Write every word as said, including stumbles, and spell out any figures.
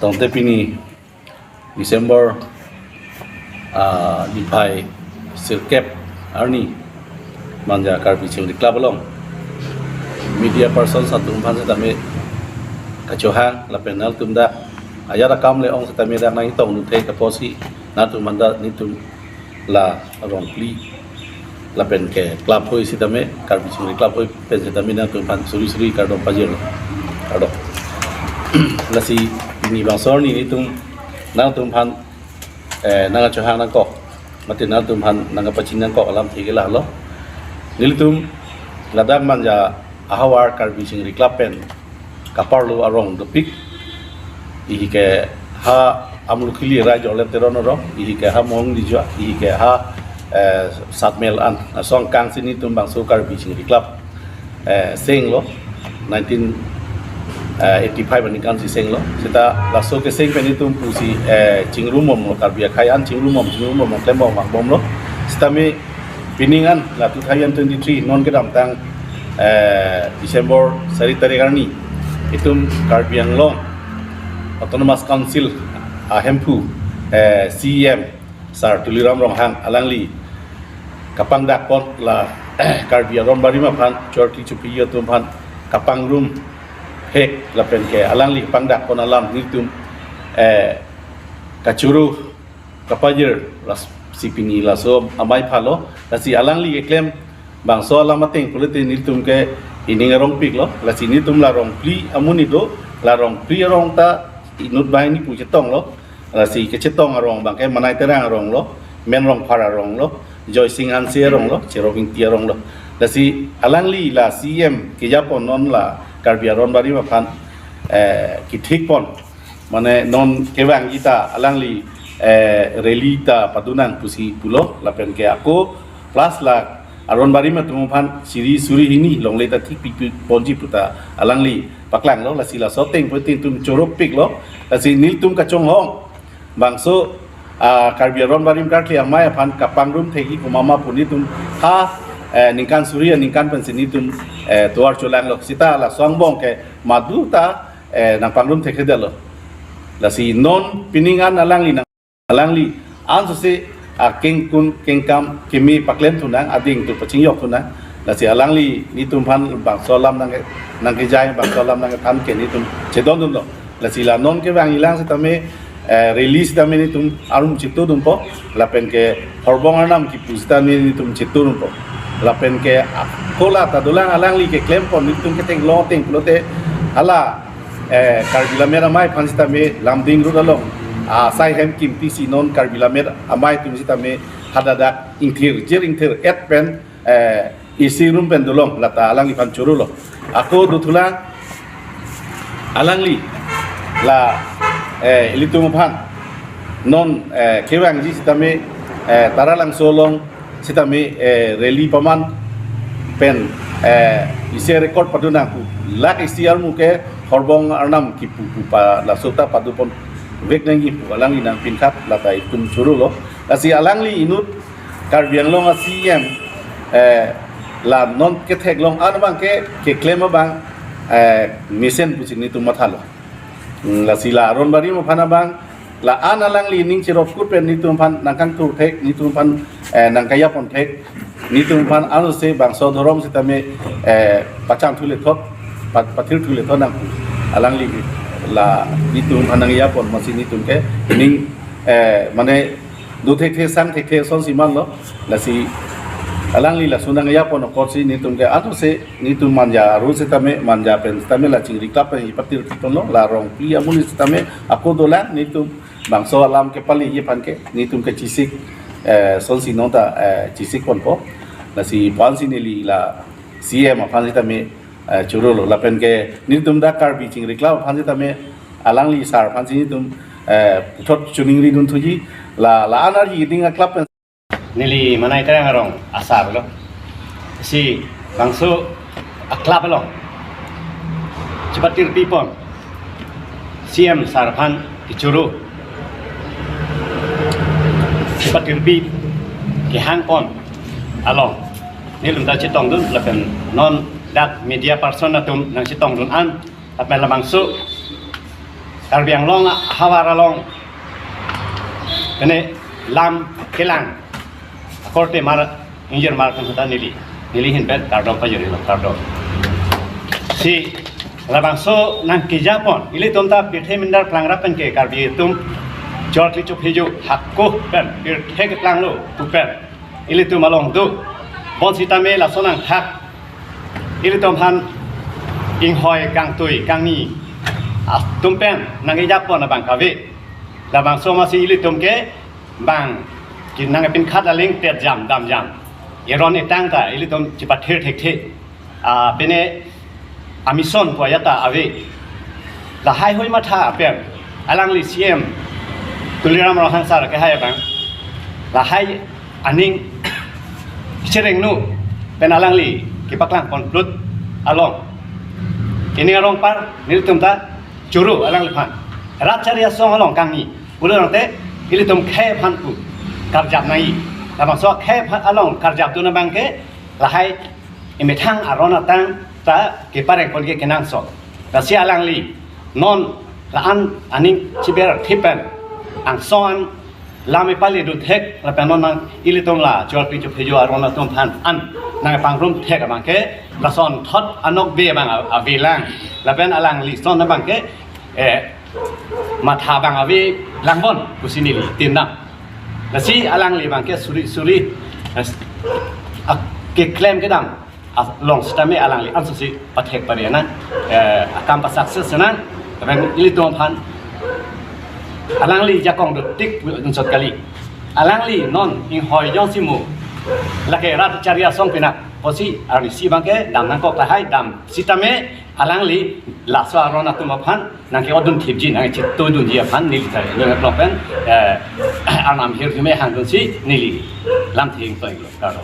Tangte pini December, ah, niphai sirkep arni Manja Karbi Chingri Club along media person atum aphan setame kachohang lapen nangtum dak ajat akam le-ong setame dak nangtong nuthe kaposi nangtum aphan dak nelitum la rongphli lapen ke club hoi setame, Karbi Chingri Club hoi pen setame nangtum aphan suri suri kardom pajir. Kardom. Lasi pini bangso arni nelitum nangtum aphan, eh, nangkachohang nangkok, mate nangtum aphan nangkapachini nangkok alam thik ke lahelo. Nelitum ladak Manja ahavar Karbi Chingri Club pen kaparlo arong dopik. Ihi ke ha Amlokili Rai Jorlep Teron arong, ihi ke ha Mong Dijua, ihi ke ha, eh, Satmel an. Asong kangsi nelitum bangso Karbi Chingri Club, eh, senglo, nineteen eighty-five aningkan si senglo. Seta laso keseng pen nelitum pusi, eh, chingrumomlo, Karbi akhei an chingrumom, chingrumom, klembom, vangbomlo. Setame pining an la two thousand twenty-three non kedamtang, eh, December sari tarik arni itum Karbi Anglong Autonomous Council ahemphu, eh, C E M Sir Tuliram Ronghang alangli kapangdakpon la Karbi aron barim aphan chorti chupi atum aphan kapangrum hek lapen ke alangli kapangdakpon alam nelitum, eh, kachoro kapajir lasi pini laso amei phalo, lasi alangli keklem bangso alam ateng pulote nelitum ke ining arongpiklo, lasi nelitum la rongphli amonit do, la rongphli arong ta inut banghini pu chetonglo, lasi kechetong arong abang ke Manai Terang aronglo, Men Rongphar aronglo, Joysing Hanse aronglo, Cherop Ingti aronglo. Lasi alangli la C E M kejapon non la Karbi aron barim aphan, eh, kethikpon. Mane non kevangji ta alangli, eh, rally ta padunang pusi pulo lapen ke ako plus la aron barim atum aphan siri suri hini longle ta thik pikponji puta alangli paklanglo, lasi laso ateng pu nelitum choropiklo, lasi nelitum kachonghong bangso, ah, Karbi aron barim karkli amei aphan kapangrum thekji komat ma pu nelitum ha, eh, ningkan suri aningkan pensi nelitum, eh, tovar cholanglo, seta laso angbong ke madu ta, eh, nangpangrum thekthedetlo. Lasi non pining an alangli nang, alangli ansose akengkun kengkam keme paklem thunang, ading tu pachingjok thunang. Lasi alangli nelitum aphan bangso alam nang, nangkejai, bangso alam nangkethan ke nelitum chedondunlo. Lasi la non kevangjilang setame, eh, rally setame nelitum arum chitu dunpo, lapen ke horbong arnam kipu setame nelitum chitu dunpo. Lapen ke akola ta dolang alangli keklempon nelitum ketheklong ateng pulote hala, eh, Karbi Lammet Amei aphan setame Lumding Road along asai hem kimtisi non Karbi Lammet Amei atum setame hadak ingthir, jir ingthir et pen, eh, A C room pen dolong lata alangliphan chorolo. Ako dothulang alangli la, eh, ilitum aphan non, eh, kevangji setame, eh, Taralangso along setame, eh, rally paman pen, eh, isi record padunang pu. Lak isi armu ke horbong arnam kipu pu pa laso ta padupon vek nangji pu alangli nangpinkhat lata itum chorolo. Lasi alangli inut Karbi Anglong a C E M, eh, la non ketheklong an abang ke keklem abang, eh, mesen pusi nelitum mathalo. Hmm, lasi la aron barim aphan abang, la-an alangli ning cherop kut pen nelitum aphan nangkangthur thek, nelitum aphan, eh, nangkayapon thek, nelitum aphan ansose bangso dhorom setame, eh, pachang thule thot, pa-, pathir thule thot nang alangli la nelitum aphan nangyapon masi nelitum ke ning, eh, mane do thekthe sang thekthe asonsi manlo, lasi alangli laso nangyapon apotsi nelitum ke ansose nelitum Manja aru setame, Manja pen setame la Chingri Club pen ipatir kitonlo, la rongpi amonit setame ako dolang nelitum bangso alam kepaleji aphan ke nelitum ke chisik, eh, asonsi nonta, eh, chisikponpo. Lasi pu-ansi neli la C E M aphan setame, eh, chorolo lapen ke nelitum dak Karbi Chingri Club aphan setame alangli sar aphansi nelitum, eh, puthot choningridun thuji la, la-an arji ding a club pen. Neli Manai Terang arong asar lo. Si bangso a club along chipatirpipon C E M sar aphan kechoro, chipatirpi kehangpon along nelitum ta chetongdun lapen non dak media person atum nangchetongdun an lapen labangso Karbi Anglong ahavar along pene lam kelang akorte mar ingjir mar kan ta neli, neli hin pen kardom pajirilo, kardom. Si labangso nangkejapon, ilitum ta pirthe mindar klangrap pen ke Karbi atum chor kli chophejo hako pen pirthe keklanglo pu pen ilitum along do. Bonsitame lason angthak ilitum aphan inghoi kangtui kangni atum pen nangkejapon abang kave. Labangso amatsi ilitum ke bang kenang pinkhat aling tet jam dam jam, eron etang ta ilitum chepathir thekthe. Ah, pene amison pu ajat ta ave. Lahai hoi matha pen alangli C M Tuliram Ronghang sir kehai abang lahai aning cherengno pen alangli kepaklang ponplut along, ining arong par nelitum ta choro alangliphan. Rat chari asong along kangni pulo nangte ilitum khei aphan pu karjap nangji. Labangso khei aphan along karjapdun abang ke lahai emethang aron atang ta kepareng pon ke kenangsot. Lasi alangli non la-an aning chiber thipen angsong an lam epaledun thek lapen non nang ilitum la chor kli chophejo aron atum aphan an nangpangrum thek abang ke lason thot anokbe abang a-, avelang. Lapen alangli son abang ke, eh, matha abang avelang bon pusi neli tin dam. Lasi alangli abang ke suri suri, eh, ak-, keklem kedam along sitame alangli ansose pathek pare nang, eh, akam pa-success nang, lapen ilitum aphan alangli jakong dotik pu unsot kali. Alangli non inghoi jongsi mo, lake rat chari asong pina pusi arnisi abang ke dam nangkok tahai, dam sitame alangli laso aron atum aphan nangke-odun thipji nangchetodunji aphan neli ta lo nang pen, eh, arnam hirjume hangdunsi neli lamthe ingtoi lo karo.